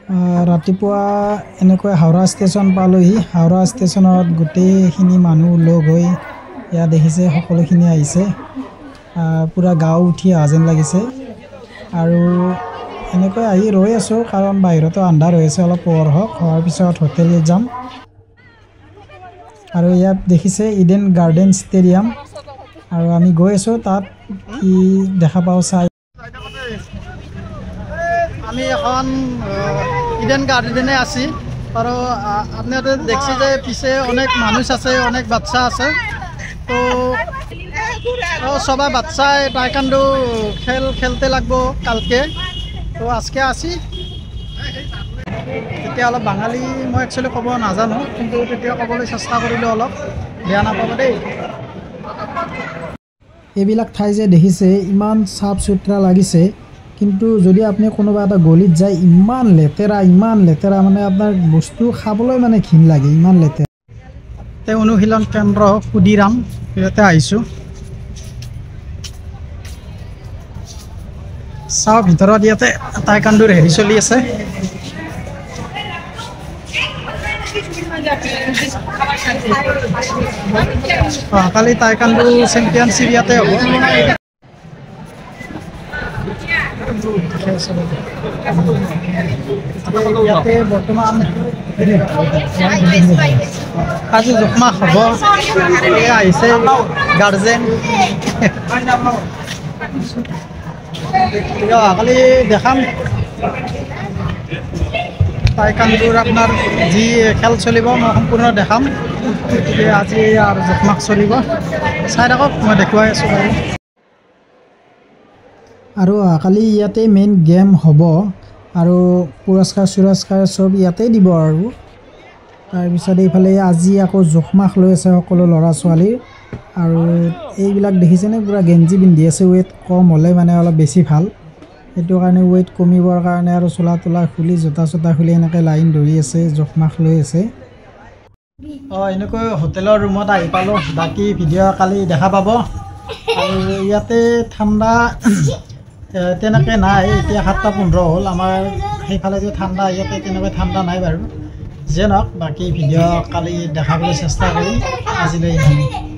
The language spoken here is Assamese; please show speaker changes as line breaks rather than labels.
ৰাতিপুৱা এনেকৈ হাওৰা ষ্টেচন পালোহি। হাওৰা ষ্টেচনত গোটেইখিনি মানুহ লগ হৈ ইয়াত দেখিছে সকলোখিনি আহিছে, পূৰা গাঁও উঠি অহা যেন লাগিছে। আৰু এনেকৈ আহি ৰৈ আছোঁ, কাৰণ বাহিৰতো আন্ধাৰ হৈ আছে, অলপ পোহৰ হওক, হোৱাৰ পিছত হোটেল যাম। আৰু ইয়াত দেখিছে ইডেন গাৰ্ডেন ষ্টেডিয়াম, আৰু আমি গৈ আছোঁ তাত কি দেখা পাওঁ চাই।
আমি এখন ইডেন গার্ডেনে আছি, আৰু আপনাদের দেখছি যে পিছে অনেক মানুষ আছে, অনেক বাচ্চা আছে। তো সবাই বাচ্চায় টাইকান্ডো খেল খেলতে লাগবো কালকে। তো আজকে আসি তেতিয়া অলপ বাঙালী মই একচুৱেলি ক'ব নাজানো, কিন্তু তেতিয়া ক'বলৈ চেষ্টা কৰিলোঁ, অলপ বেয়া নাপাব দেই।
এইবিলাক ঠাই যে দেখিছে ইমান চাফ চুতৰা লাগিছে, কিন্তু যদি আপুনি কোনোবা এটা গলিত যায় ইমান লেতেৰা, ইমান লেতেৰা, মানে আপোনাৰ বস্তু খাবলৈ মানে ঘিণ লাগে, ইমান লেতেৰা।
তে অনুশীলন কেন্দ্ৰ ক্ষুদিৰাম ইয়াতে আহিছোঁ। চাওঁ ভিতৰত ইয়াতে টাইকাণ্ডোৰ হেৰি চলি আছে। অহাকালি টাইকাণ্ডো চেম্পিয়নশ্বিপ ইয়াতে হ'ব। ইয়াতে বৰ্তমান আজি জোখমাখ হ'ব, আহিছে গাৰ্জেন। অহাকালি দেখাম টাইকাণ্ডোৰ আপোনাৰ যি খেল চলিব, মই সম্পূৰ্ণ দেখাম। গতিকে আজি আৰু জোখমাখ চলিব, চাই থাকক, মই দেখুৱাই আছোঁ বাৰু।
আৰু অহাকালি ইয়াতে মেইন গেম হ'ব, আৰু পুৰস্কাৰ চুৰস্কাৰ চব ইয়াতেই দিব। আৰু তাৰপিছত এইফালে আজি আকৌ জোখমাখ লৈ আছে সকলো ল'ৰা ছোৱালীৰ। আৰু এইবিলাক দেখিছেনে পূৰা গেঞ্জি পিন্ধি আছে, ৱেইট কম হ'লে মানে অলপ বেছি ভাল, সেইটো কাৰণে ৱেইট কমিবৰ কাৰণে আৰু চোলা তোলা খুলি জোতা চোতা খুলি এনেকৈ লাইন ধৰি আছে, জোখমাখ লৈ আছে।
এনেকৈ হোটেলৰ ৰুমত আহি পালোঁ, বাকী ভিডিঅ' কালি দেখা পাব। আৰু ইয়াতে ঠাণ্ডা তেনেকৈ নাই, এতিয়া 7:15 হ'ল, আমাৰ সেইফালে যে ঠাণ্ডা, ইয়াতে তেনেকৈ ঠাণ্ডা নাই বাৰু। যিয়ে নহওক, বাকী ভিডিঅ' কালি দেখাবলৈ চেষ্টা কৰিম। আজিলৈ ইমানেই।